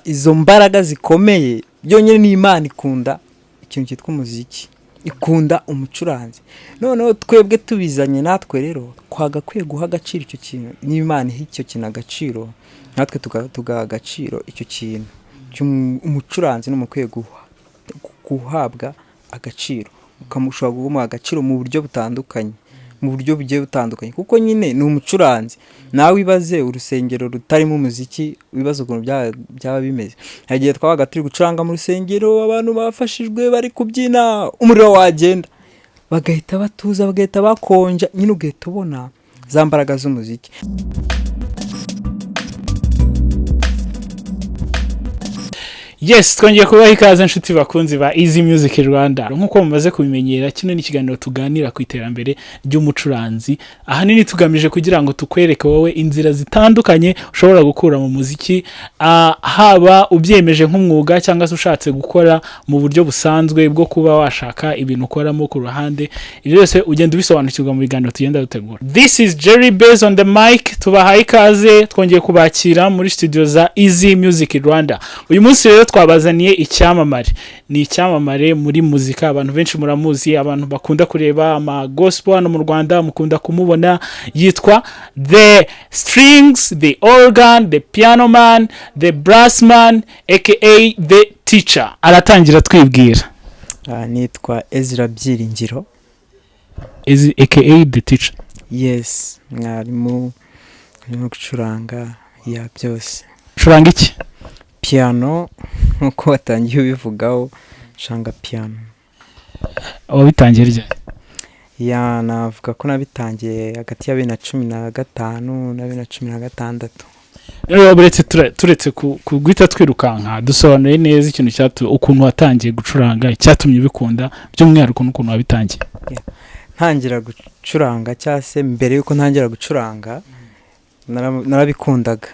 Izo mbaraga zikomeye byonyine ni Imana ikunda ikintu cyitwa umuziki, ikunda umucuranzi. Noneho twebwe tubizanye natwe rero twagakwiye guha agaciro icyo kintu. Niba Imana iha icyo kintu agaciro, natwe tugaha agaciro icyo kintu. Umucuranzi ni ukwiye guhabwa agaciro, ukamushobora kumuha agaciro mu buryo butandukanye, mu buryo bugiye butandukanye, kuko nyine ni umucuranzi. Nawe ibaze urusengero rutarimo umuziki, wibaze ukuntu byaba bimeze. Hari igihe twabaga turi gucuranga mu rusengero, abantu bafashijwe bari kubyina, umuriro wagenda bagahita batuza, bagahita bakonja, nyine ugahita ubona za mbaraga z'umuziki. Yes, twongeye kubaha ikaze inshuti bakunzi ba Easy Music Rwanda. Nk'uko mumaze kubimenyera, kino ni ikiganiro tuganira ku iterambere ry'umucuranzi, ahanini tugamije kugira ngo tukwereke wowe inzira zitandukanye ushobora gukura mu muziki, haba ubyemeje nk'umwuga cyangwa se ushatse gukora mu buryo busanzwe bwo kuba washaka ibintu ukoramo ku ruhande. Ibyo byose ugenda ubisobanukirwa mu biganiro tugenda dutegura. This is Jerry Bass on the mic, tubahaye ikaze, twongeye kubakira muri studio za Easy Music Rwanda. Uyu munsi rero twabazaniye icyamamare. Ni icyamamare muri muzika, abantu benshi muramuzi, abantu bakunda kureba ama gospel hano mu Rwanda mukunda kumubona. Yitwa The Strings, The Organ, The Piano Man, The Brass Man, aka The Teacher. Aratangira twibwira. Nitwa Ezra Byiringiro. Aka The Teacher. Yes, mwarimu urimo gucuranga ya byose. Curanga iki? Piano, nk'uko watangiye ubivugaho, ncuranga piano. Wabitangiye ryari? Ya, navuga ko nabitangiye hagati ya 2015 na 2016. Rero turetse guhita twirukanka, dusobanuye neza ikintu ukuntu watangiye gucuranga, icyatumye ubikunda by'umwihariko n'ukuntu wabitangiye. Ntangira gucuranga cyangwa se mbere y'uko ntangira gucuranga, narabikundaga,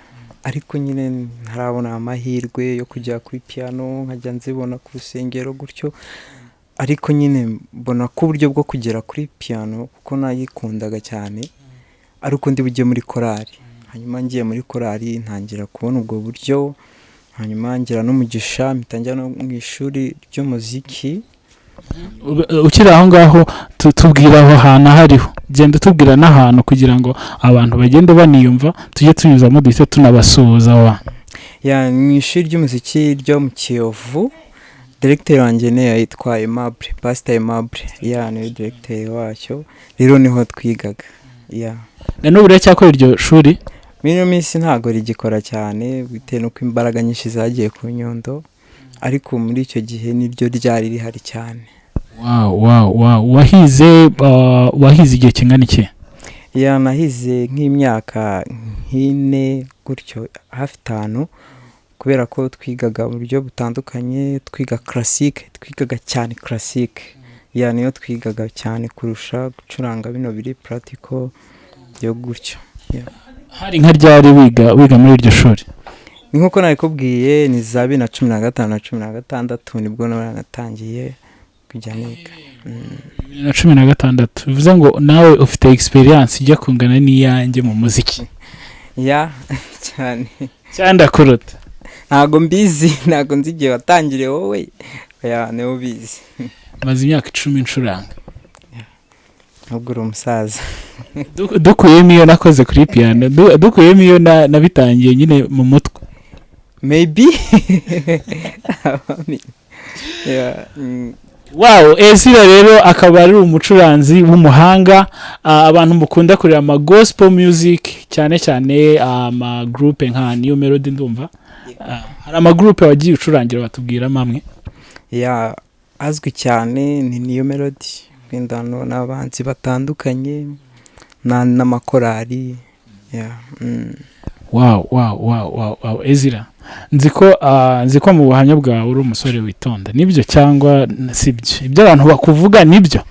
ariko nyine ntarabona amahirwe yo kujya kuri piano, nkajya nzibona ku rusengero gutyo. Ariko nyine mbona ko uburyo bwo kugera kuri piano, kuko nayikundaga cyane, ari uko ndi bujye muri korali. Hanyuma ngiye muri korali ntangira kubona ubwo buryo, hanyuma ngira n'umugisha mpita njya no mu ishuri ry'umuziki. Ukiri aho ngaho, tubwira aho hantu aho ariho, genda tubwira n'ahantu kugira ngo abantu bagende baniyumva, tujye tunyuzamo duhite tunabasuhuza abo bantu. Ya, mu ishuri ry'umuziki ryo mu Kiyovu, directeur wanjye ni yitwa Aimable, Pastor Aimable. Ya, niwe directeur wacyo, rero niho twigaga. Ya. Na n'ubu uracyakora iryo shuri? Muri ino minsi ntabwo rigikora cyane, bitewe n'uko imbaraga nyinshi zagiye ku Nyundo, ariko muri icyo gihe niryo ryari rihari cyane. Wow, wow, wow. Wahize igihe kingana iki? Ya, nahize nk'imyaka nk'ine gutyo, hafi 5, kubera ko twigaga mu buryo butandukanye, twiga classique, twigaga cyane classique. Ya, niyo twigaga cyane kurusha gucuranga bino biri pratical yo gutyo. Hari nka ryari wiga muri iryo shuri? Ni nkuko nabikubwiye, ni za 2015 na 16 nibwo natangiye kujya niga. 2016, bivuze ngo nawe ufite experience ijya kungana n'iyanjye mu muziki. Ya, cyane. Cyane ndakuruta. Ntago mbizi, ntago nzi igihe watangiriye wowe. Ya, niwe ubizi. Maze imyaka 10 ncuranga. Nubwo uri umusaza. Dukuyemo iyo nakoze kuri piano, dukuyemo iyo nabitangiye nyine mu mutwe. Maybe. Yeah. Wow, Ezra rero akaba ari umucuranzi w'umuhanga. Abantu mukunda kureba ama gospel music, cyane cyane ama groupe nka New Melody, ndumva. Hari ama groupe wagiye ucurangira, batubwira amwe. Ya, azwi cyane ni New Melody, wenda n'abanzi batandukanye n'amakorali. Ya. Wow, wow, wow, wow, wow. Ezra, nzi ko mu buhamya bwawe uri umusore witonda, nibyo cyangwa sibyo? Ibyo abantu bakuvuga nibyo?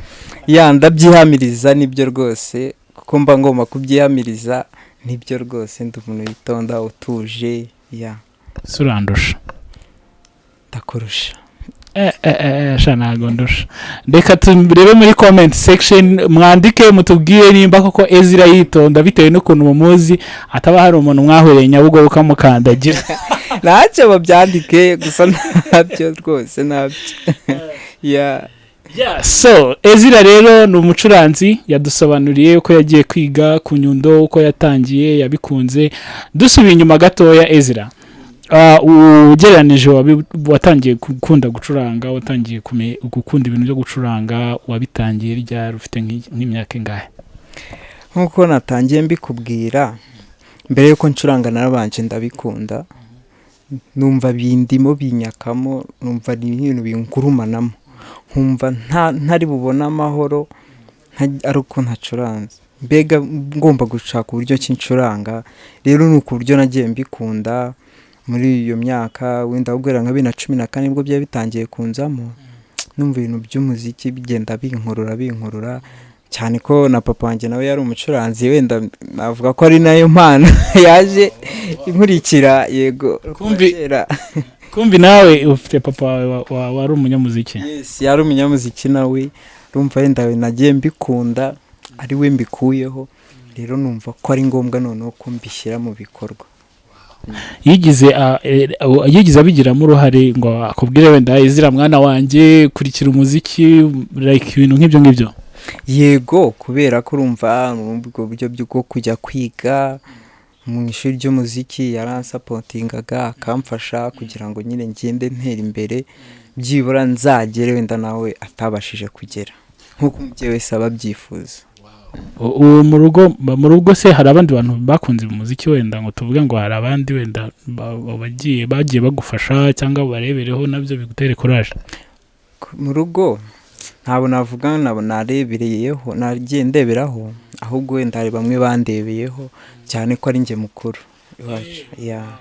Ya, ndabyihamiriza, nibyo rwose, kuko mba ngomba kubyihamiriza, nibyo rwose, ndi umuntu witonda utuje. Ya. Surandusha? Ndakurusha. Sha ntago ndusha. Reka turebe muri comment section, mwandike mutubwire nimba koko Ezra yitonda bitewe n'ukuntu mumuzi, ataba hari umuntu mwahuriye Nyabugogo ukamukandagira. Ntacyo, babyandike gusa, ntabyo rwose, ntabyo, yeah. Yeah, so Ezira rero ni umucuranzi, yadusobanuriye uko yagiye kwiga ku Nyundo, uko yatangiye, yabikunze. Dusubiye inyuma gatoya, Ezira, ugereranije watangiye gukunda gucuranga, watangiye gukunda ibintu byo gucuranga, wabitangiye ryari, ufite nk'imyaka ingahe? Nk'uko natangiye mbikubwira, mbere y'uko ncuranga narabanje ndabikunda, numva bindimo, binyakamo, numva ni ibintu bingurumanamo, nkumva ntari bubone amahoro ari uko ntacuranze. Mbega ngomba gushaka uburyo ki ncuranga. Rero ni uku buryo nagiye mbikunda muri iyo myaka, wenda guhera nka 2014 nibwo byari bitangiye kunzamo, numva ibintu by'umuziki bigenda binkurura, binkurura cyane, ko na papa wanjye nawe yari umucuranzi. Wenda navuga ko ari nayo mpano yaje inkurikira, yego. Kera. Kumbi nawe ufite papa wawe wari umunyamuziki? Yes, yari umunyamuziki nawe. Urumva wenda nagiye mbikunda ari we mbikuyeho, rero numva ko ari ngombwa noneho ko mbishyira mu bikorwa. Yigize abigiramo uruhare ngo akubwire wenda: "Ezira mwana wanjye, kurikira umuziki," like ibintu nk'ibyo ngibyo? Yego, kubera ko urumva ubwo buryo bwo kujya kwiga mu ishuri ry'umuziki yaransupportingaga, akamfasha kugira ngo nyine ngende ntera imbere, byibura nzagere wenda nawe atabashije kugera, nk'uko umubyeyi wese aba abyifuza. Ubu mu rugo se hari abandi bantu bakunze umuziki, wenda ngo tuvuge ngo hari abandi wenda bagiye bagufasha cyangwa barebereho nabyo bigutere courage? Mu rugo ntabwo navuga nabo narebereyeho, nagiye ndeberaho, ahubwo wenda hari bamwe bandebeyeho, cyane ko ari njye mukuru iwacu, yeah.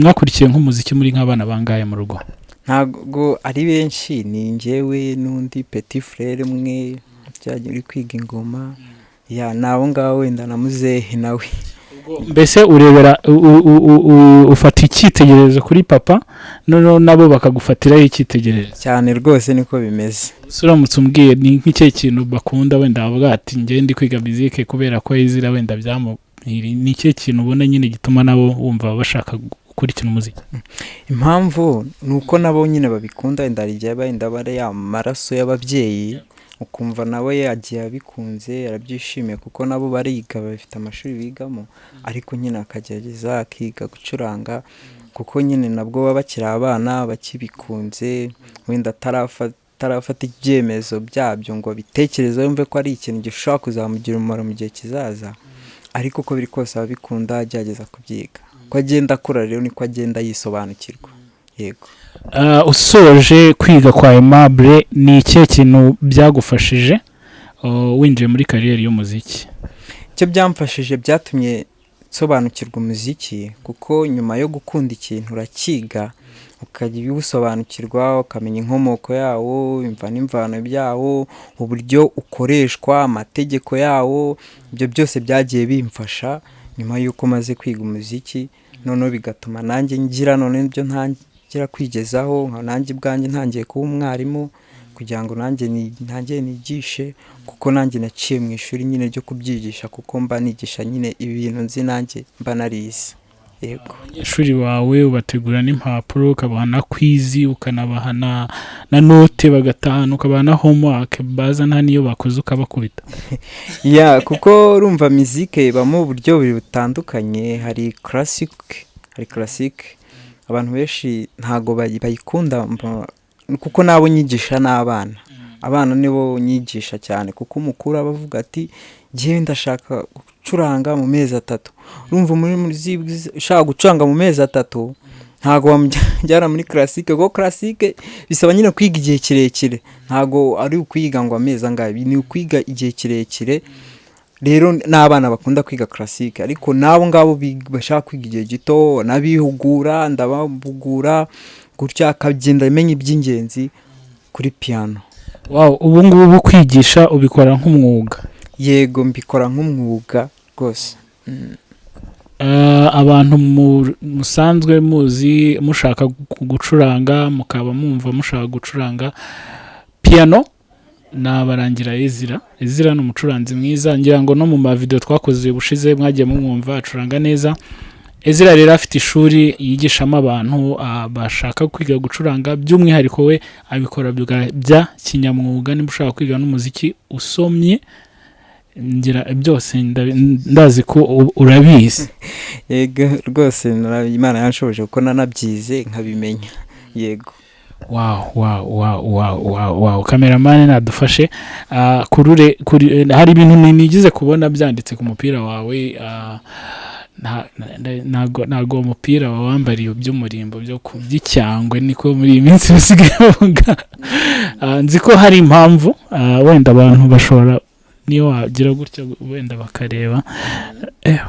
Mwakurikiye nk'umuziki muri nk'abana bangahe mu rugo? Ntabwo ari benshi, ni njyewe n'undi petit frère umwe uri kwiga ingoma, yeah, ni abo ngabo wenda na muzehe nawe. Mbese urebera ufata icyitegererezo kuri papa, noneho nabo bakagufatiraho icyitegererezo? Cyane rwose, niko bimeze. Ese uramutse umbwiye ni nk'ikihe kintu bakunda, wenda bavuga ati: "Njye ndi kwiga muzike kubera ko Ezira wenda byamuhiri," ni ikihe kintu ubona nyine gituma nabo wumva bashaka gukurikira umuziki? Impamvu ni uko nabo nyine babikunda. Wenda hari igihe wenda aba ari ya maraso y'ababyeyi, ukumva nawe yagiye abikunze, arabyishimiye, kuko nabo bariga, bafite amashuri bigamo, ariko nyine akagerageza akiga gucuranga, kuko nyine nabwo baba bakiri abana bakibikunze, wenda atarafata ibyemezo byabyo ngo abitekerezeho, yumve ko ari ikintu gishobora kuzamugira umumaro mu gihe kizaza. Ariko uko biri kose ababikunda, agerageza kubyiga. Uko agenda akura rero niko agenda yisobanukirwa, yego. Usoje kwiga kwa Aimable, ni ikihe kintu byagufashije winjiye muri carrière y'umuziki? Icyo byamfashije, byatumye nsobanukirwa umuziki, kuko nyuma yo gukunda ikintu urakiga, ukajya uwusobanukirwa, ukamenya inkomoko yawo, imva n'imvano byawo, uburyo ukoreshwa, amategeko yawo. Ibyo byose byagiye bimfasha nyuma y'uko maze kwiga umuziki, noneho bigatuma nanjye ngira none ibyo ntangira kwigezaho, nka nanjye ubwanjye ntangiye kuba umwarimu, kugira ngo nanjye ntangire nigishe, kuko nanjye naciye mu ishuri nyine ryo kubyigisha, kuko mba nigisha nyine ibintu nzi, nanjye mba narize, yego. Abanyeshuri bawe ubategura n'impapuro, ukabaha na quiz, ukanabaha na note bagatahana, ukabaha na homework, baza nta n'iyo bakoze ukabakubita? Yeah, kuko urumva mizike ibamo uburyo bubiri butandukanye. Hari classic, hari classic abantu benshi ntago bayikunda, kuko nabo nyigisha n'abana, abana nibo nyigisha cyane, kuko umukuru aba avuga ati: "Njyewe ndashaka gucuranga mu mezi 3." Urumva muri ushaka gucuranga mu mezi 3, ntago wamujyana muri classique, kuko classique bisaba nyine kwiga igihe kirekire. Ntago ari ukwiga ngo amezi angahe, ni ukwiga igihe kirekire. Rero n'abana bakunda kwiga classique, ariko n'abo ngabo bashaka kwiga igihe gito n'abihugura, ndabahugura gutya, akagenda amenya iby'ingenzi kuri piano. Wow, ubu ngubu kwigisha ubikora nk'umwuga? Yego, mbikora nk'umwuga rwose. Abantu musanzwe muzi mushaka gucuranga, mukaba mwumva mushaka gucuranga piano, nabarangira Ezira. Ezira ni umucuranzi mwiza, ngira ngo no mu mavideo twakoze ubushize mwagiye mumwumva acuranga neza. Ezra rero afite ishuri yigishamo abantu bashaka kwiga gucuranga, by'umwihariko we abikora bya kinyamwuga. Niba ushaka kwiga n'umuziki usomye ngira byose, ndazi ko urabizi. Yego rwose, Imana yanshoboje kuko nanabyize nkabimenya, yego. Wow, cameraman nadufashe. Kurure kuri, hari ibintu nigize kubona byanditse ku mupira wawe. Ntago uwo mupira wawambariye by'umurimbo byo ku by'icyangwe, niko muri iyi minsi basigaye bavuga. Nzi ko hari impamvu, wenda abantu bashobora, niyo wagira gutya wenda bakareba,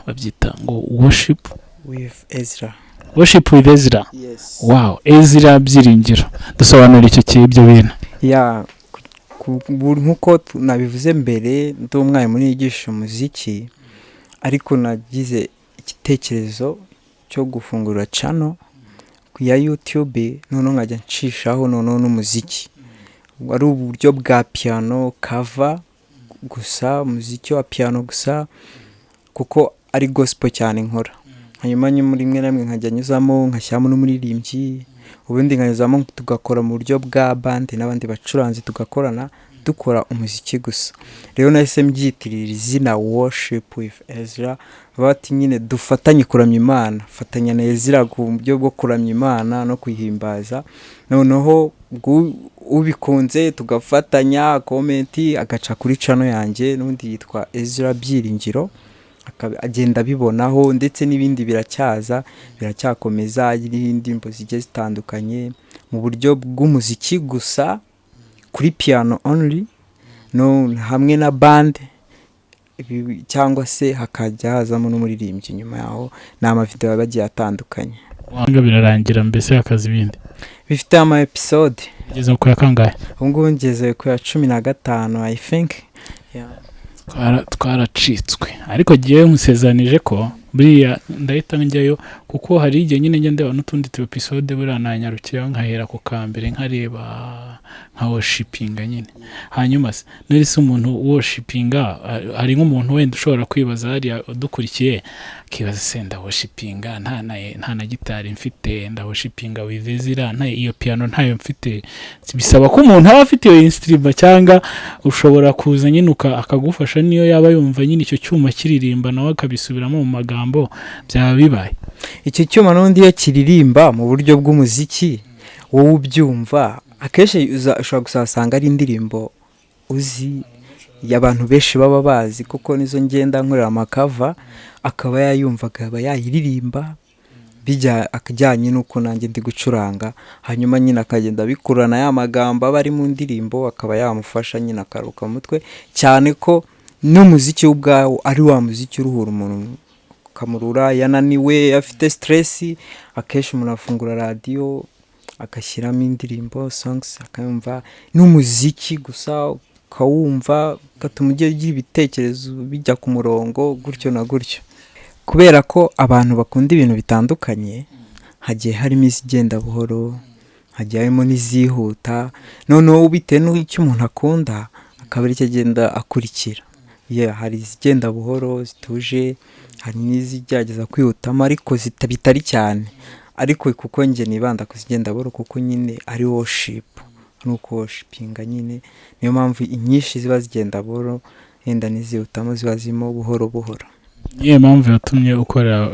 babyita ngo worship with Ezra. Worship with Ezra. Yes. Wow, Ezra Byiringiro, dusobanura icyo ibyo bintu. Ya, nk'uko nabivuze mbere, ndi umwarimu nigisha umuziki, ariko nagize igitekerezo cyo gufungura channel ya YouTube, noneho nkajya ncishaho noneho n'umuziki wari uburyo bwa piano cover gusa, umuziki wa piano gusa, kuko ari gospel cyane nkora. Hanyuma nyuma rimwe na rimwe nkajya nyuzamo nkashyiramo n'umuririmbyi, ubundi nkanyuzamo tugakora mu buryo bwa band n'abandi bacuranzi, tugakorana dukora umuziki gusa. Rero nahise mbyitirira izina Worship with Ezra, bati nyine dufatanye kuramya Imana, fatanya na Ezra ku buryo bwo kuramya Imana no kuyihimbaza. Noneho ubikunze tugafatanya comment, agaca kuri channel yanjye n'ubundi yitwa Ezra Byiringiro, agenda abibonaho, ndetse n'ibindi biracyaza, biracyakomeza, n'indirimbo zigiye zitandukanye mu buryo bw'umuziki gusa kuri piano only, no hamwe na band, cyangwa se hakajya hazamo n'umuririmbyi nyuma yaho. Ni amavideo aba agiye atandukanye. Wanga birarangira mbese hakaza ibindi? Bifite ama episode. Ugeze ku ya kangahe? Ubu ngubu ngeze ku ya 15, I think, yeah. Twaracitswe, ariko ngewe nkusezeranije ko buriya ndahita njyayo, kuko hari igihe nyine njya ndeba n'utundi tu episode, buriya nanyarukiraho nkahera ku kambere nkareba, nka worshipinga nyine. Hanyuma se nari se umuntu worshipinga, hari nk'umuntu wenda ushobora kwibaza hariya udukurikiye, akibaza: se ndaworshipinga nta na gitari mfite, ndaworshipinga with Ezra nta iyo piano ntayo mfite? Bisaba ko umuntu aba afite iyo instrument, cyangwa ushobora kuza nyine akagufasha, niyo yaba yumva nyine icyo cyuma kiririmba nawe akabisubiramo mu magambo, byaba bibaye? Icyo cyuma n'ubundi iyo kiririmba mu buryo bw'umuziki, wowe ubyumva akenshi ushobora gusanga ari indirimbo uzi, abantu benshi baba bazi, kuko nizo ngenda nkorera amacover, akaba yayumva akaba yayiririmba akajyanye n'uko nanjye ndi gucuranga. Hanyuma nyine akagenda abikurana ya magambo aba ari mu ndirimbo, akaba yamufasha nyine akaruka mu mutwe, cyane ko n'umuziki ubwawo ari wa muziki uruhura umuntu, ukamurura yananiwe, afite stress. Akenshi umuntu afungura radiyo agashyiramo indirimbo, songs, akayumva n'umuziki gusa, ukawumva ugatuma ugira ibitekerezo bijya ku murongo gutyo na gutyo. Kubera ko abantu bakunda ibintu bitandukanye, hagiye harimo izigenda buhoro, hagiye harimo n'izihuta, noneho bitewe n'icyo umuntu akunda akaba aricyo agenda akurikira. Yeah, hari izigenda buhoro zituje, hari n'izigerageza kwihutamo ariko bitari cyane, ariko kuko njye nibanda ku zigenda buhoro, kuko nyine ari worship, ni ukuworshipinga nyine, niyo mpamvu inyinshi ziba zigenda buhoro, yenda n'izihutamo ziba zirimo buhoro buhoro. Niyo mpamvu yatumye ukora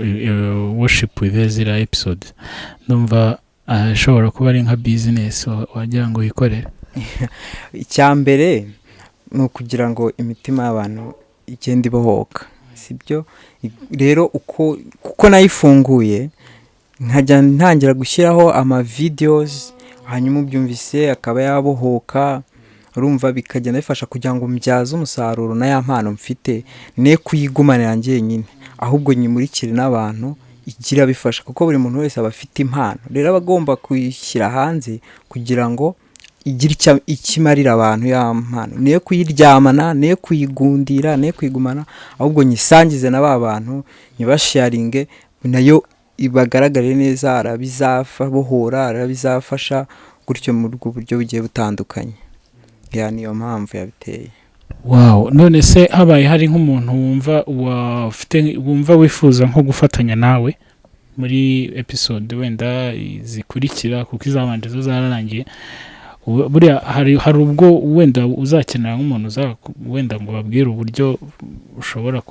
Worship with Ezra episode. Ndumva ishobora kuba ari nka business wagira ngo wikorere. Icya mbere ni ukugira ngo imitima y'abantu igende ibohoka, sibyo? Rero uko kuko nayifunguye nkajya ntangira gushyiraho ama videos, hanyuma ubyumvise akaba yabohoka, urumva bikagenda bifasha kugira ngo mbyaze umusaruro na ya mpano mfite, ne kuyigumanira njyenyine, ahubwo nyimurikire n'abantu igira bifasha, kuko buri muntu wese aba afite impano. Rero aba agomba kuyishyira hanze kugira ngo igire icyo imarira abantu. Ya mpano niyo kuyiryamana, niyo kuyigundira, niyo kuyigumana, ahubwo nyisangize na ba bantu, nyibasharinge nayo ibagaragarire neza, arabizabohora, arabizafasha gutyo muri ubwo buryo bugiye butandukanye. Ya, niyo mpamvu yabiteye. Wow, none se habaye hari nk'umuntu wumva wafite, wumva wifuza nko gufatanya nawe? Muri episode wenda zikurikira, kuko izabanje zo zararangiye. Buriya hari ubwo wenda uzakenera nk'umuntu wenda ngo babwire uburyo ushobora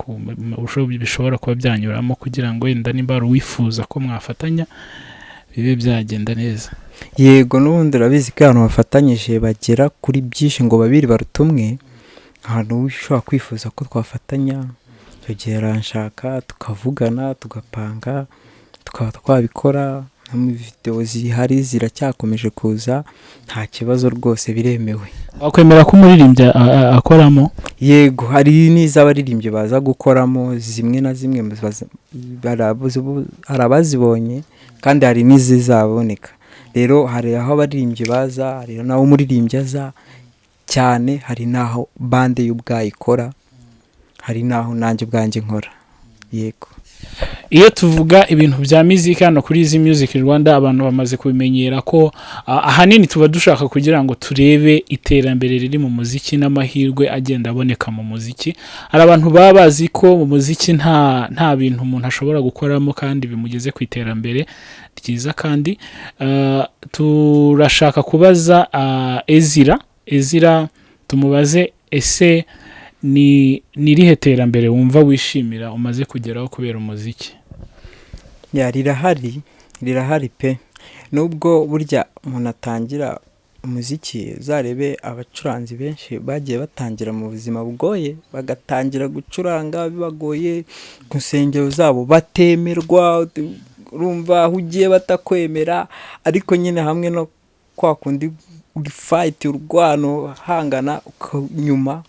bishobora kuba byanyuramo, kugira ngo wenda nimba hari uwifuza ko mwafatanya, bibe byagenda neza. Yego, n'ubundi urabizi ko abantu bafatanyije bagera kuri byinshi, ngo babiri baruta umwe. Ahantu ushobora kwifuza ko twafatanya, icyo gihe aranshaka, tukavugana, tugapanga, tukaba twabikora. No mu videwo zihari ziracyakomeje kuza, nta kibazo rwose, biremewe. Wakwemera ko umuririmbyi akoramo? Yego, hari n'iz'abaririmbyi baza gukoramo zimwe na zimwe, hari abazibonye kandi hari n'izizaboneka. Rero hari aho abaririmbyi baza, hari n'aho umuririmbyi aza cyane, hari n'aho band y'ubwayo ikora, hari n'aho nanjye ubwanjye nkora, yego. Iyo tuvuga ibintu bya muziki hano kuri Easy Music Rwanda, abantu bamaze kubimenyera ko ahanini tuba dushaka kugira ngo turebe iterambere riri mu muziki n'amahirwe agenda aboneka mu muziki. Hari abantu baba bazi ko mu muziki nta bintu umuntu ashobora gukoramo kandi bimugeze ku iterambere ryiza. Kandi turashaka kubaza Ezira, Ezira tumubaze: ese ni irihe terambere wumva wishimira umaze kugeraho kubera umuziki? Ya, rirahari, rirahari pe. Nubwo burya umuntu atangira umuziki, uzarebe abacuranzi benshi bagiye batangira mu buzima bugoye, bagatangira gucuranga bibagoye, ku nsengero zabo batemerwa, urumva aho ugiye batakwemera, ariko nyine hamwe no kwa kundi fight, urwano, hangana, nyuma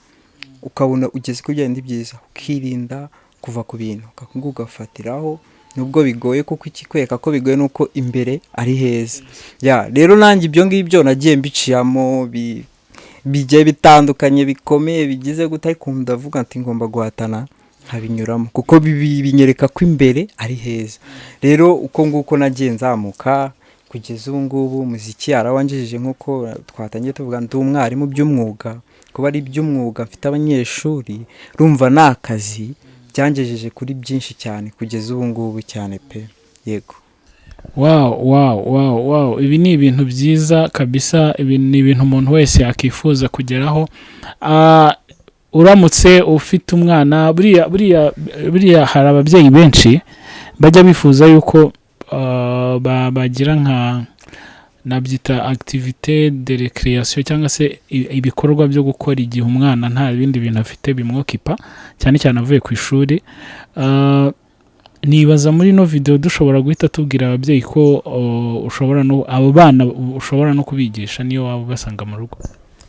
ukabona ugeze kuri bya bindi byiza, ukirinda kuva ku bintu, ugafatiraho nubwo bigoye, kuko ikikwereka ko bigoye ni uko imbere ari heza. Ya, rero nanjye ibyo ngibyo nagiye mbiciyamo bigiye bitandukanye, bikomeye, bigize gute, ariko ndavuga ati ngomba guhatana nkabinyuramo, kuko binyereka ko imbere ari heza. Rero uko nguko nagiye nzamuka kugeza ubu ngubu. Umuziki yarawanjije, nk'uko twatangiye tuvuga, ndi umwarimu by'umwuga. Kuba ari iby'umwuga, mfite abanyeshuri, rumva ni akazi, byangejeje kuri byinshi cyane kugeza ubu ngubu cyane pe, yego. Wow, ibi ni ibintu byiza kabisa, ibi ni ibintu umuntu wese yakwifuza kugeraho. Uramutse ufite umwana, buriya hari ababyeyi benshi bajya bifuza yuko bagira nka nabyita activité de récréation, cyangwa se ibikorwa byo gukora igihe umwana nta bindi bintu afite bimwokipa, cyane cyane avuye ku ishuri. Nibaza muri ino video dushobora guhita tubwira ababyeyi ko ushobora no abo bana ushobora no kubigisha niyo waba ubasanga mu rugo.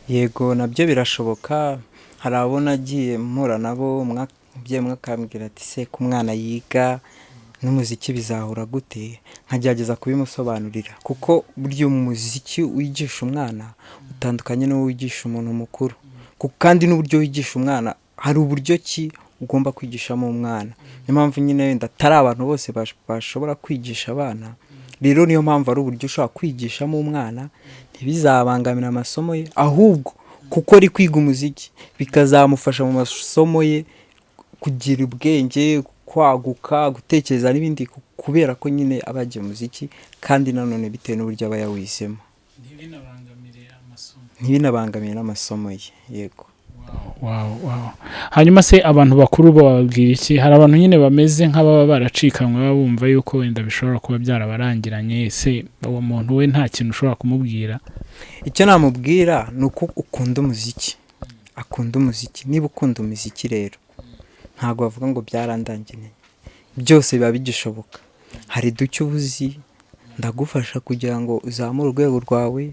Yego, nabyo birashoboka. Hari abo nagiye mpura nabo, umubyeyi umwe akambwira ati: "Se ko umwana yiga n'umuziki bizahura gute?" Nkagerageza kubimusobanurira, kuko burya umuziki wigisha umwana utandukanye n'uwo wigisha umuntu mukuru. Kandi n'uburyo wigisha umwana, hari uburyo ki ugomba kwigishamo umwana. Niyo mpamvu nyine wenda atari abantu bose bashobora kwigisha abana. Rero niyo mpamvu ari uburyo ushobora kwigishamo umwana ntibizabangamire amasomo ye, ahubwo kuko ari kwiga umuziki bikazamufasha mu masomo ye, kugira ubwenge, kwaguka, gutekereza n'ibindi, kubera ko nyine aba yagiye umuziki, kandi nanone bitewe n'uburyo aba yawizemo, ntibinabangamire amasomo. Ntibinabangamire n'amasomo ye, yego. Wow. Hanyuma se abantu bakuru bo bababwira iki? Hari abantu nyine bameze nk'ababa baracikanywe, baba bumva yuko wenda bishobora kuba byarabarangiranye. Ese uwo muntu we nta kintu ushobora kumubwira? Icyo namubwira ni uko ukunda umuziki, akunda umuziki. Niba ukunda umuziki rero, ntabwo bavuga ngo byarandangiriye, byose biba bigishoboka. Hari duke uba uzi, ndagufasha kugira ngo uzamure urwego rwawe.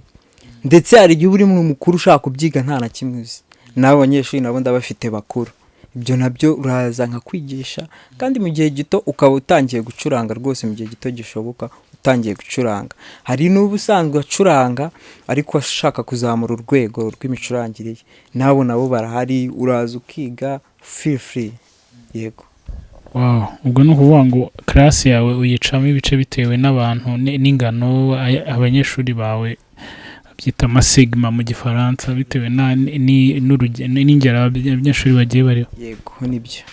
Ndetse hari igihe uba uri mukuru ushaka kubyiga nta na kimwe uzi. N'abo banyeshuri nabo ndabafite bakuru, ibyo nabyo uraza nkakwigisha, kandi mu gihe gito ukaba utangiye gucuranga rwose, mu gihe gito gishoboka utangiye gucuranga. Hari n'uba usanzwe acuranga ariko ashaka kuzamura urwego rw'imicurangire ye, n'abo nabo barahari, uraza ukiga, feel free, yego. Wow, ubwo ni ukuvuga ngo class yawe uyicamo ibice bitewe n'abantu n'ingano abanyeshuri bawe, byita amasegment mu Gifaransa, bitewe n'ingero abanyeshuri bagiye bariho. Yego, nibyo.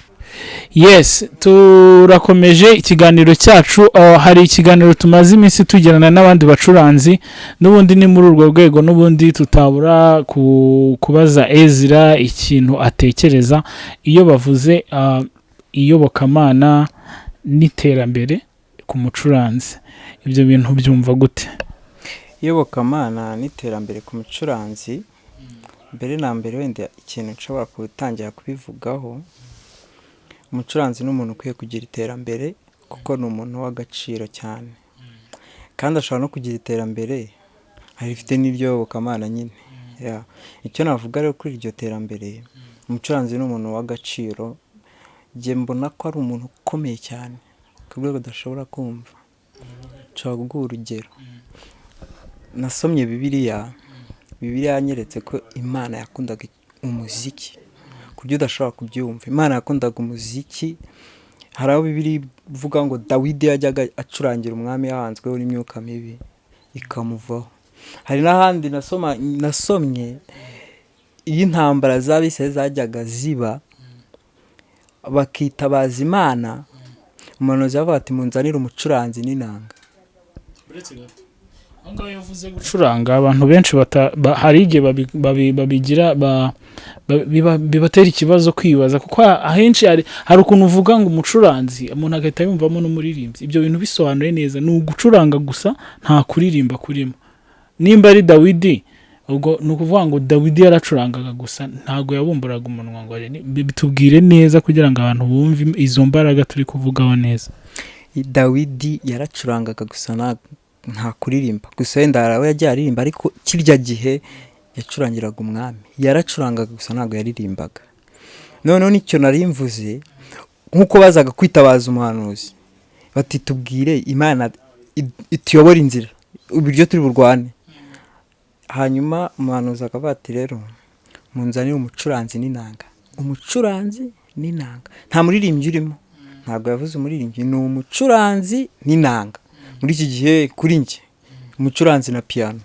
Yes, turakomeje ikiganiro cyacu. Hari ikiganiro tumaze iminsi tugirana n'abandi bacuranzi, n'ubundi ni muri urwo rwego n'ubundi tutabura kubaza Ezra ikintu atekereza iyo bavuze iyobokamana n'iterambere ku mucuranzi. Ibyo bintu byumva gute? Iyobokamana n'iterambere ku mucuranzi, mbere na mbere wenda ikintu nshobora gutangira kubivugaho, umucuranzi ni umuntu ukwiye kugira iterambere kuko ni umuntu w'agaciro cyane, kandi ashobora no kugira iterambere arifite n'iryo yobokamana nyine. Yeah. Icyo navuga rero kuri iryo terambere, umucuranzi ni umuntu w'agaciro. Njye mbona ko ari umuntu ukomeye cyane ku rwego udashobora kumva. Nshobora kuguha urugero. Nasomye Bibiliya, Bibiliya yanyeretse ko Imana yakundaga umuziki ku buryo udashobora kubyumva. Imana yakundaga umuziki. Hari aho Bibiliya ivuga ngo Dawidi yajyaga acurangira umwami yahanzweho n'imyuka mibi ikamuvaho. Hari n'ahandi nasomye iyo intambara z'Abisirayeli zajyaga ziba bakitabaza Imana, umuhanuzi yavuga ati: "Munzanire umucuranzi n'inanga." Aho ngaho iyo uvuze gucuranga, abantu benshi hari igihe babigira bibatera ikibazo kwibaza, kuko ahenshi hari ukuntu uvuga ngo umucuranzi, umuntu agahita yumvamo n'umuririmbyi. Ibyo bintu bisobanuye neza, ni ugucuranga gusa, nta kuririmba kurimo. Nimba ari Dawidi, ubwo ni ukuvuga ngo Dawidi yaracurangaga gusa, ntabwo yabumburaga umunwa ngo bitubwire neza kugira ngo abantu bumve izo mbaraga turi kuvugaho neza. Dawidi yaracurangaga gusa, nta kuririmba. Gusa wenda hari aho yagiye aririmba, ariko kirya gihe yacurangiraga umwami yaracurangaga gusa, ntabwo yaririmbaga. Noneho nicyo nari mvuze, nk'uko bazaga kwitabaza umuhanuzi bati: "Tubwire Imana ituyobore inzira, uburyo turi burwane." Hanyuma umuhanuzi akavuga ati: "Rero munzanire umucuranzi n'inanga." Umucuranzi n'inanga, nta muririmbyi urimo, ntabwo yavuze umuririmbyi, ni umucuranzi n'inanga. Muri iki gihe kuri njye umucuranzi na piyano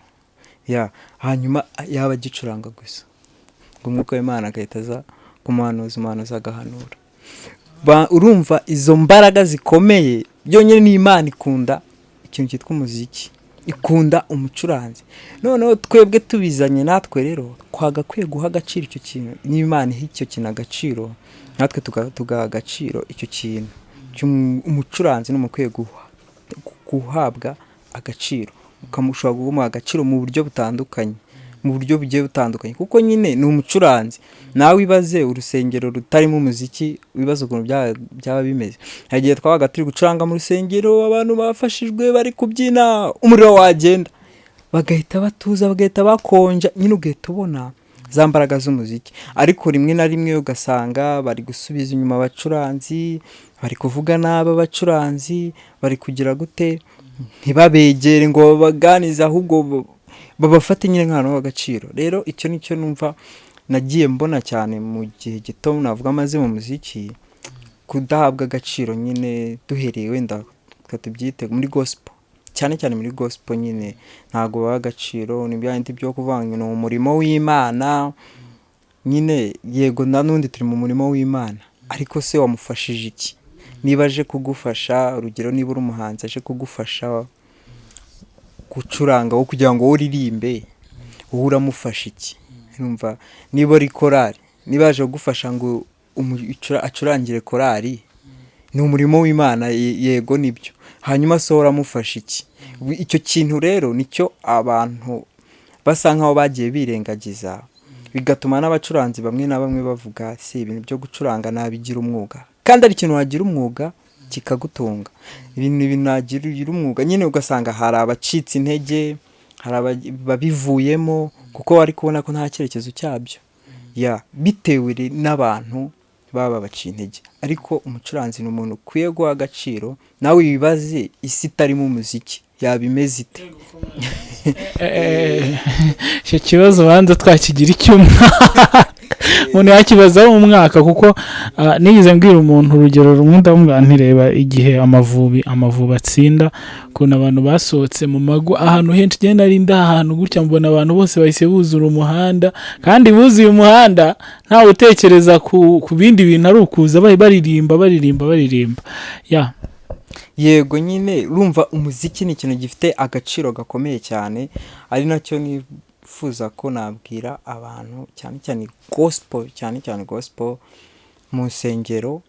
ya hanyuma yaba agicuranga gusa, ngo umwuka w'Imana agahita aza ku muhanuzi, umuhanuzi agahanura. Urumva izo mbaraga zikomeye. Byonyine ni Imana ikunda ikintu cyitwa umuziki, ikunda umucuranzi. Noneho twebwe tubizanye natwe rero twagakwiye guha agaciro icyo kintu. Niba Imana iha icyo kintu agaciro, natwe tugaha agaciro icyo kintu. Umucuranzi ni umuntu ukwiye guhabwa agaciro, ukamushobora kumuha agaciro mu buryo butandukanye, mu buryo bugiye butandukanye, kuko nyine ni umucuranzi. Nawe ibaze urusengero rutarimo umuziki, wibaze ukuntu byaba bimeze. Hari igihe twabaga turi gucuranga mu rusengero, abantu bafashijwe bari kubyina, umuriro wagenda bagahita batuza, bagahita bakonja nyine, ugahita ubona za mbaraga z'umuziki. Ariko rimwe na rimwe ugasanga bari gusubiza inyuma abacuranzi, bari kuvuga nabi abacuranzi, bari kugira gute, ntibabegere ngo babaganize, ahubwo babafate nyine nk'abantu b'agaciro. Rero icyo ni cyo numva nagiye mbona cyane mu gihe gito navuga amaze mu muziki, kudahabwa agaciro nyine. Duhereye wenda reka tubyite muri gospel, cyane cyane muri gospel nyine ntabwo baha agaciro. Ni bya bindi byo kuvuga ngo ni umurimo w'Imana nyine. Yego, na n'undi turi mu murimo w'Imana, ariko se wamufashije iki? Niba aje kugufasha, urugero niba uri umuhanzi aje kugufasha gucuranga wowe kugira ngo wowe uririmbe, wowe uramufasha iki? Urumva, niba ari korari, niba yaje kugufasha ngo acurangire korari, ni umurimo w'Imana, yego nibyo. Hanyuma se wowe uramufasha iki? Icyo kintu rero nicyo abantu basa nkaho bagiye birengagiza, bigatuma n'abacuranzi bamwe na bamwe bavuga: "Si ibintu byo gucuranga nabigira umwuga?" Kandi ari ikintu wagira umwuga kikagutunga, ibintu nagira umwuga nyine. Ugasanga hari abacitse intege, hari ababivuyemo kuko bari kubona ko nta cyerekezo cyabyo, ya bitewe n'abantu baba babaciye intege. Ariko umucuranzi ni umuntu ukwiye guha agaciro. Nawe wibaze isi itarimo umuziki yaba imeze ite? Icyo kibazo banza twakigira icyuma. Umuntu yakibazaho umwaka, kuko nigeze mbwira umuntu urugero rumwe, ndamubwira nti: "Reba igihe Amavubi atsinda, ukuntu abantu basohotse mu mago ahantu henshi." Njye nari ndi ahantu gutya, mbona abantu bose bahise buzura umuhanda, kandi buzuye umuhanda ntawe utekereza ku bindi bintu, ari ukuza baririmba, baririmba, baririmba ya. Yego nyine, urumva umuziki ni ikintu gifite agaciro gakomeye cyane, ari nacyo nifuza ko nabwira abantu, cyane cyane gospel, cyane cyane gospel mu nsengero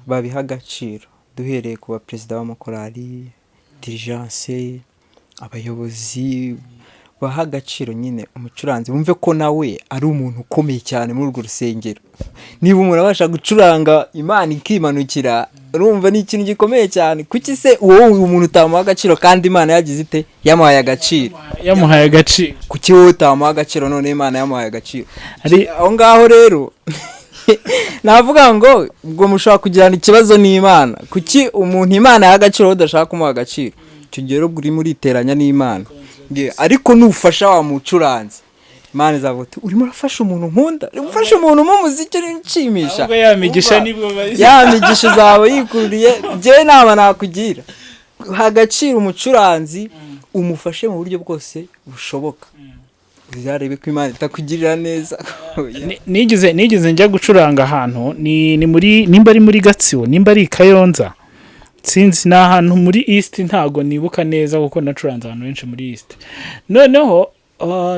babiha agaciro, duhereye ku baperezida b'amakorali, dirigeance, abayobozi, baha agaciro nyine umucuranzi, bumve ko nawe ari umuntu ukomeye cyane muri urwo rusengero. Niba umuntu abasha gucuranga Imana ikimanukira, urumva ni ikintu gikomeye cyane. Kuki se wowe umuntu utamuha agaciro kandi Imana yagize ite? Yamuhaye agaciro. Yamuhaye agaciro. Kuki wowe utamuha agaciro none Imana yamuhaye agaciro? Ari Aho ngaho rero navuga ngo ubwo mushobora kugirana ikibazo n'Imana. Kuki umuntu Imana yaha agaciro wowe udashaka kumuha agaciro? Icyo gihe rero urimo uriteranya n'Imana. Ariko nufasha wa mucuranzi, Imana izavuga ati: "Urimo urafasha umuntu nkunda, urimo ufasha umuntu mu muziki nshimisha." Ahubwo ya migisha Umva, nibwo bazi. Ya migisha uzaba yikururiye. Njyewe inama nakugira, ha agaciro umucuranzi, umufashe mu buryo bwose bushoboka, uzarebe ko Imana itakugirira neza. Nigeze njya gucuranga ahantu, ni muri, nimba ari muri Gatsibo, nimba ari i Kayonza, sinzi, ni ahantu muri East, ntago nibuka neza kuko nacuranze ahantu henshi muri East. Noneho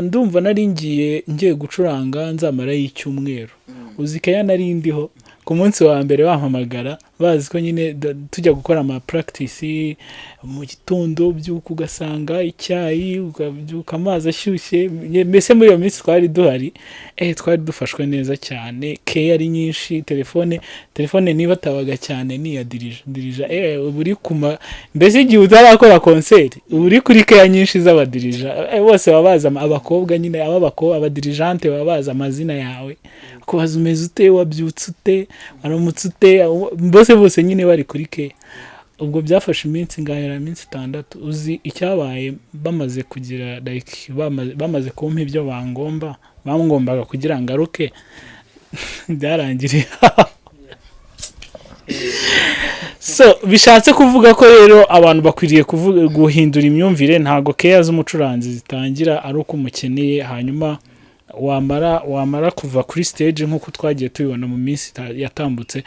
ndumva nari ngiye gucuranga nzamarayo icyumweru. Uzi keya nari ndiho ku munsi wa mbere, bampamagara bazi ko nyine tujya gukora ama practice mu gitondo, byuka ugasanga icyayi, ukabyuka amazi ashyushye. Mbese muri iyo minsi twari duhari, twari dufashwe neza cyane, keya ari nyinshi. Telefone niba tabaga cyane ni iya dirija. Uba uri kuma, mbese igihe utarakora concert uba uri kuri keya nyinshi z'abadirija. Bose baba bazi abakobwa nyine, ab'abakobwa, abadirigeante baba bazi amazina yawe, kubaza umeze ute, wabyutse ute, waramutse ute, bose nyine bari kuri keya. Ubwo byafashe iminsi ngahera iminsi 6. Uzi icyabaye? Bamaze kugira like bamaze kumpa ibyo bangombaga kugira ngo ngaruke, byarangiriye aho. So bishatse kuvuga ko rero abantu bakwiriye guhindura imyumvire. Ntabwo keya z'umucuranzi zitangira ari uko umukeneye, hanyuma wamara kuva kuri stage, nk'uko twagiye tubibona mu minsi yatambutse.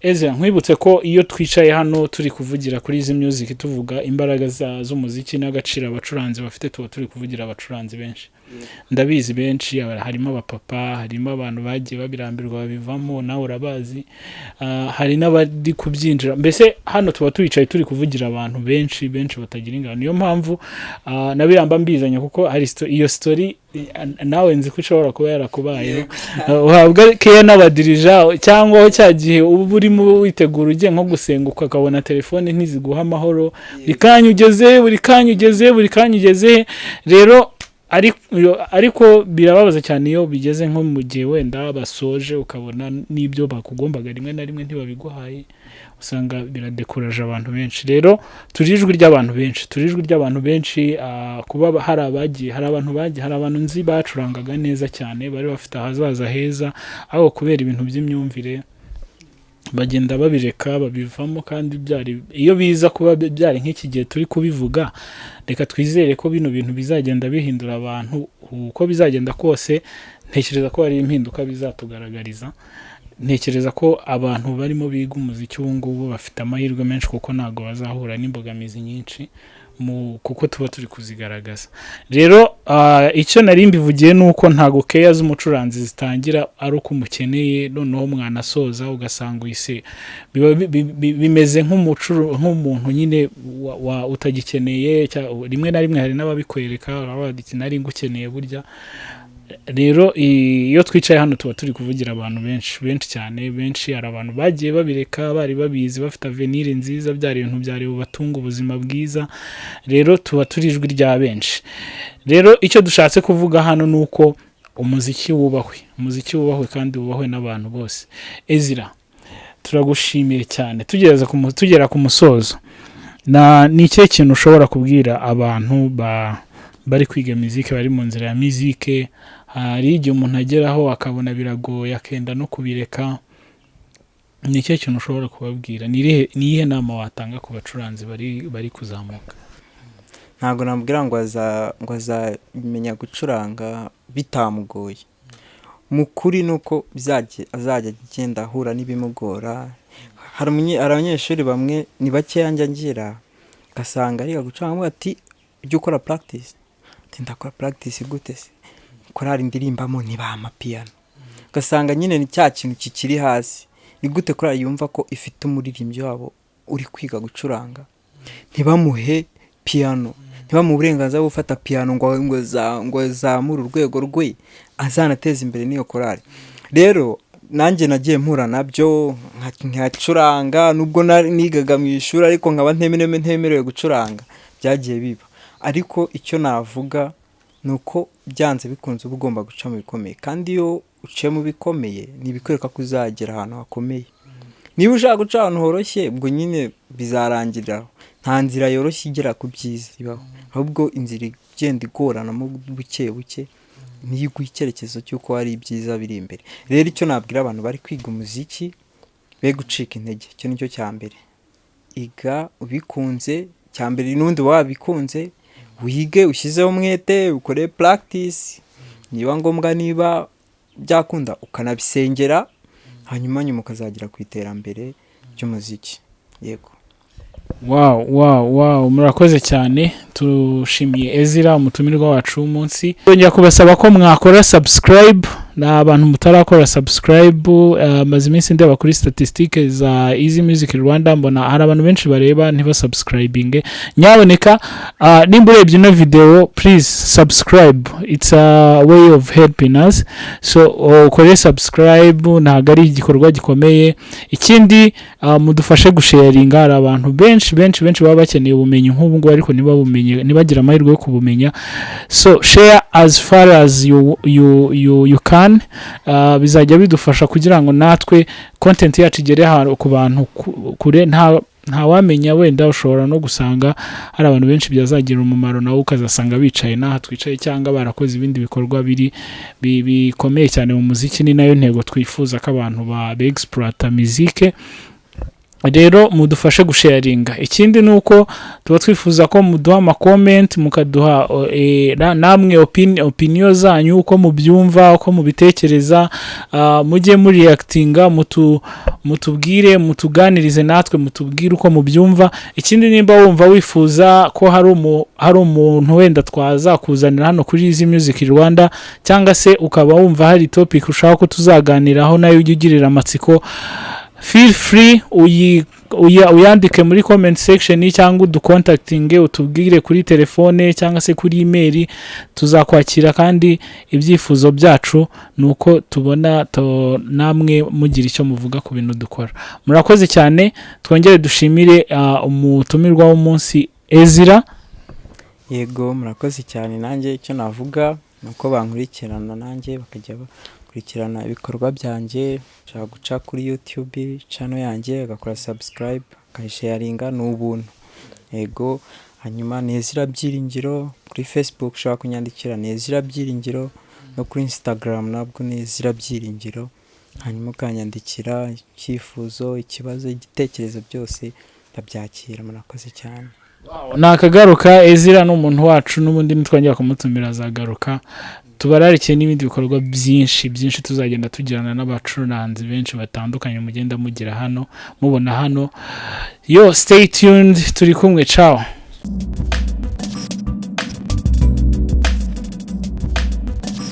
Ezra, nkwibutse ko iyo twicaye hano turi kuvugira kuri izi music, tuvuga imbaraga z'umuziki n'agaciro abacuranzi bafite, tuba turi kuvugira abacuranzi benshi. Ndabizi benshi, harimo abapapa, harimo abantu bagiye babirambirwa babivamo, nawe urabazi. Hari n'abari kubyinjira. Mbese hano tuba twicaye turi kuvugira abantu benshi benshi batagira ingano. Niyo mpamvu na biramba mbizanye, kuko hari iyo story nawe nzi ko ishobora kuba yarakubayeho. Uhabwa keya n'abadirija, cyangwa aho cya gihe uba urimo witegura ugiye nko gusenga, ukabona telefone ntiziguha amahoro, buri kanya ugeze, buri kanya ugeze, buri kanya ugeze. Rero ariko birababaza cyane iyo bigeze nko mu gihe wenda basoje, ukabona n'ibyo bakugombaga rimwe na rimwe ntibabiguhaye, usanga biradekuraje abantu benshi. Rero turi ijwi ry'abantu benshi, turi ijwi ry'abantu benshi. Kuba hari abagiye, hari abantu bagiye, hari abantu nzi bacurangaga neza cyane, bari bafite ahazaza heza, ariko kubera ibintu by'imyumvire bagenda babireka, babivamo, kandi byari iyo biza kuba byari nk'iki gihe turi kubivuga. Reka twizere ko bino bintu bizagenda bihindura abantu. Uko bizagenda kose, ntekereza ko hari impinduka bizatugaragariza. Ntekereza ko abantu barimo biga umuziki ubu ngubu bafite amahirwe menshi, kuko ntabwo bazahura n'imbogamizi nyinshi kuko tuba turi kuzigaragaza. Rero icyo nari mbivugiye ni uko ntabwo keya z'umucuranzi zitangira ari uko umukeneye, noneho mwanasoza ugasanga uhise biba bimeze nk'umuntu nyine utagikeneye. Rimwe na rimwe hari n'ababikwereka, uravuga ati: "Nari ngukeneye burya." Rero iyo twicaye hano tuba turi kuvugira abantu benshi, benshi cyane, benshi. Hari abantu bagiye babireka bari babizi, bafite avenir nziza, byari ibintu byari bubatunga ubuzima bwiza. Rero tuba turi ijwi rya benshi. Rero icyo dushatse kuvuga hano ni uko umuziki wubahwe, umuziki wubahwe kandi wubahwe n'abantu bose. Ezra, turagushimiye cyane. Tugera ku musozo, ni ikihe kintu ushobora kubwira abantu bari kwiga mizike, bari mu nzira ya mizike? Hari igihe umuntu ageraho akabona biragoye, akenda no kubireka. Ni ikihe kintu ushobora kubabwira? Ni iyihe nama watanga ku bacuranzi bari kuzamuka? Ntabwo namubwira ngo azamenya gucuranga bitamugoye. Mu kuri ni uko azajya agenda ahura n'ibimugora. Hari abanyeshuri bamwe, ni bakeya, njya ngira ugasanga ariga gucuranga, avuga ati: "Ujya ukora practice?" Ati: "Ndakora practice gute se korali ndirimbamo ntibampa piyano?" Ugasanga nyine ni cya kintu kikiri hasi. Ni gute korali yumva ko ifite umuririmbyi wabo uri kwiga gucuranga, ntibamuhe piyano, ntibamuhe uburenganzira bwo gufata piyano ngo azamure urwego rwe, azanateze imbere n'iyo korali? Rero nanjye nagiye mpura nabyo, nkacuranga nubwo nigaga mu ishuri, ariko nkaba ntemerewe gucuranga. Byagiye biba, ariko icyo navuga ni uko byanze bikunze uba ugomba guca mu bikomeye, kandi iyo uciye mu bikomeye ni ibikwereka ko uzagera ahantu hakomeye. Niba ushaka guca ahantu horoshye, ubwo nyine bizarangirira aho. Nta nzira yoroshye igera ku byiza ibaho, ahubwo inzira igenda igoranamo buke buke niyo iguha icyerekezo cy'uko hari ibyiza biri imbere. Rero icyo nabwira abantu bari kwiga umuziki, be gucika intege. Icyo ni cyo cya mbere. Iga ubikunze, cya mbere. N'ubundi wabikunze, wige ushyizeho umwete, ukore practice niba ngombwa, niba byakunda ukanabisengera, hanyuma nyuma ukazagera ku iterambere ry'umuziki. Yego. Wow, murakoze cyane. Tushimiye Ezira, umutumirwa wacu w'umunsi. Twongera kubasaba ko mwakora subscribe. Ni abantu mutarakora subscribe, maze iminsi ndeba kuri statistique za Easy Music Rwanda, mbona hari abantu benshi bareba ntibasubscribinge. Nyaboneka, nimba urebye ino video, please subscribe. It's a way of helping us. So ukore subscribe, ntabwo ari igikorwa gikomeye. Ikindi, mudufashe gusharinga. Hari abantu benshi benshi benshi baba bakeneye ubumenyi nk'ubu ngubu, ariko ntibabumenye, ntibagire amahirwe yo kubumenya. So share as far as you can. Bizajya bidufasha kugira ngo natwe content yacu igere ahantu ku bantu kure. Ntawamenya, wenda ushobora no gusanga hari abantu benshi byazagira umumaro, nawe ukazasanga bicaye n'aha twicaye, cyangwa barakoze ibindi bikorwa biri bikomeye cyane mu muziki. Ni nayo ntego twifuza, ko abantu ba exploita muzike. Rero mudufashe gusharinga. Ikindi ni uko tuba twifuza ko muduha amakomenti, mukaduha namwe opinion zanyu, uko mubyumva, uko mubitekereza. Mujye muriyakitinga, mutubwire, mutuganirize natwe, mutubwire uko mubyumva. Ikindi, nimba wumva wifuza ko hari umuntu wenda twazakuzanira hano kuri Easy Music Rwanda, cyangwa se ukaba wumva hari topic ushaka ko tuzaganiraho, nayo ujye ugirira amatsiko, feel free uyandike muri comment section, cyangwa uducontactinge, utubwire kuri telefone cyangwa se kuri email, tuzakwakira. Kandi ibyifuzo byacu ni uko tubona namwe mugira icyo muvuga ku bintu dukora. Murakoze cyane. Twongere dushimire umutumirwa w'umunsi, Ezira. Yego, murakoze cyane. Nanjye icyo navuga ni uko bankurikirana, nanjye bakajya bakurikirana ibikorwa byanjye. Ushobora guca kuri YouTube channel yanjye, agakora subscribe, akayisharinga, ni ubuntu. Yego. Hanyuma ni Ezira Byiringiro. Kuri Facebook ushobora kunyandikira, ni Ezira Byiringiro, no kuri Instagram nabwo ni Ezira Byiringiro. Hanyuma ukanyandikira icyifuzo, ikibazo, igitekerezo, byose ndabyakira. Murakoze cyane. Nakagaruka. Ezira ni umuntu wacu, n'ubundi nitwongera kumutumira azagaruka. Tubararikiye n'ibindi bikorwa byinshi byinshi tuzagenda tugirana n'abacuranzi benshi batandukanye mugenda mugira hano, mubona hano. Yo, stay tuned, turi kumwe. Ciao.